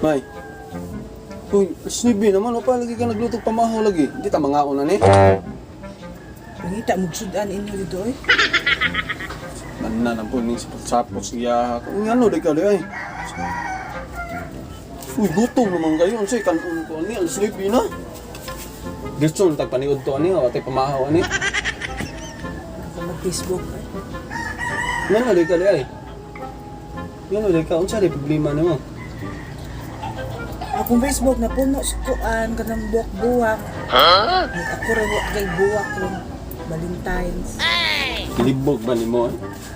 May. Uy, snibi naman, o pa lagi ka nagluto pamahaw lagi. Di ta mangaon na ni. Pangita mo sudan inyo dito eh. Nanan ang puning sapot siya. Kung ano di ka di ay. Uy, gutom naman kayo. Unsay kanon ko ani, alas 9 na. Diretso na tagpaniod to ani, o atay pamahaw ani. Ako mag-Facebook eh. Ngano di ka di ay? Ngano di ka? Unsa di problema nimo? Akong Facebook na puno sa kuan kanang buwak-buwak. Huh? Ako ra wa kay buwak ron. Valentine's. Libog ba nimo? Eh?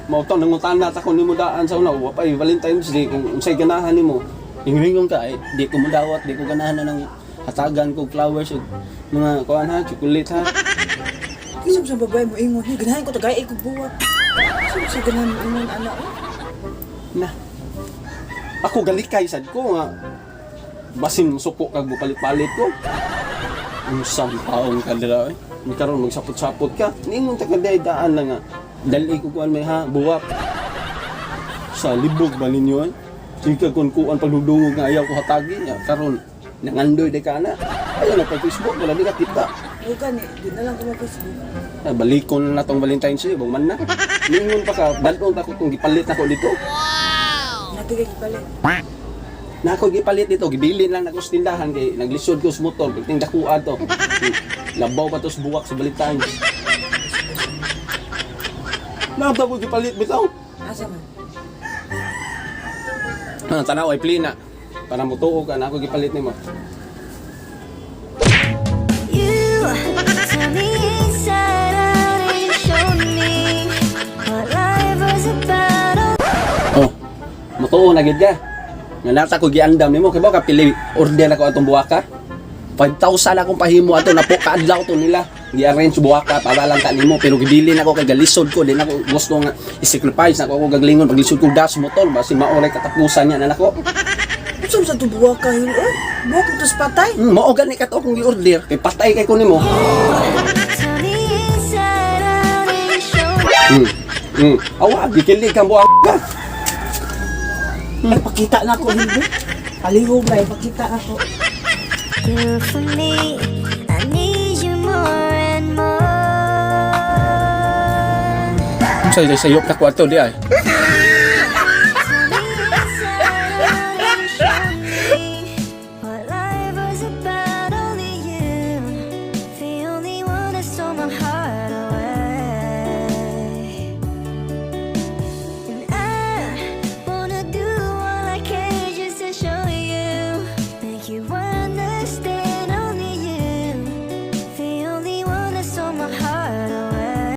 Mao to nangutana ta ko nimo daan sa una, wa pa Valentine's Day kung unsay ganahan nimo. Ingringon ka eh, di ko mudawat, di ko ganahan na ng hatagan ko flowers ug mga kuan ha, chocolate ha. Kinsa sa babae mo ingon, "Hey, ganahan ko tagay ko buwak." Kinsa sa ganahan mo ingon ana eh? Na. Ako galikay sad ko nga basin musuko kag palit-palit ko. Unsang taong ka dira eh. Ni karon magsapot-sapot ka. Niingon ta ka day daan lang nga. Dali ko kuan may ha, buwak. Sa libog ba ninyo eh? Sige ka kun kuan pagdudungog nga ayaw ko hatagi niya karon nangandoy day ka na. Ayaw na pag Facebook wala di ka kita. O gani, di na lang ko mag-Facebook. Ah, balikon na tong Valentine's Day, bang man na. Niingon pa ka, balon ta ko kung gipalit ako dito. Natigay gipalit. Na ako gipalit dito, gibilin lang nako sa tindahan kay naglisod ko sa motor, pagting dakuan to. Labaw pa to sa buwak sa Valentine's. Nabda ko gipalit bitaw. Asa man? Ah, tanaw ay plina. Para mutuo ka na ako gipalit nimo. You turn me inside out and you showed me what life was about. Oh, mutuo na gid ka. Nga nata ko giandam nimo kay ba ka pili order ako atong buwaka. 5,000 akong pahimo ato napo kaadlaw to nila. Gi-arrange buwaka para lang ta nimo pero gibilin ako kay galisod ko, di na ako gusto nga i-sacrifice na ako ako gaglingon paglisod ko das motor basi maoray katapusan niya na nako. Unsa man sa to buwak ka hil eh? Buwak to sa patay. Mao gani ka to akong gi-order kay patay kay ko nimo. Turn me inside out and you showed Awa gikilig kang buwaka ka. Ay pakita na ako hil. Eh. Palihog na ipakita na ako. do for me. I need you more and more. Unsay sayop na ko ato di ay.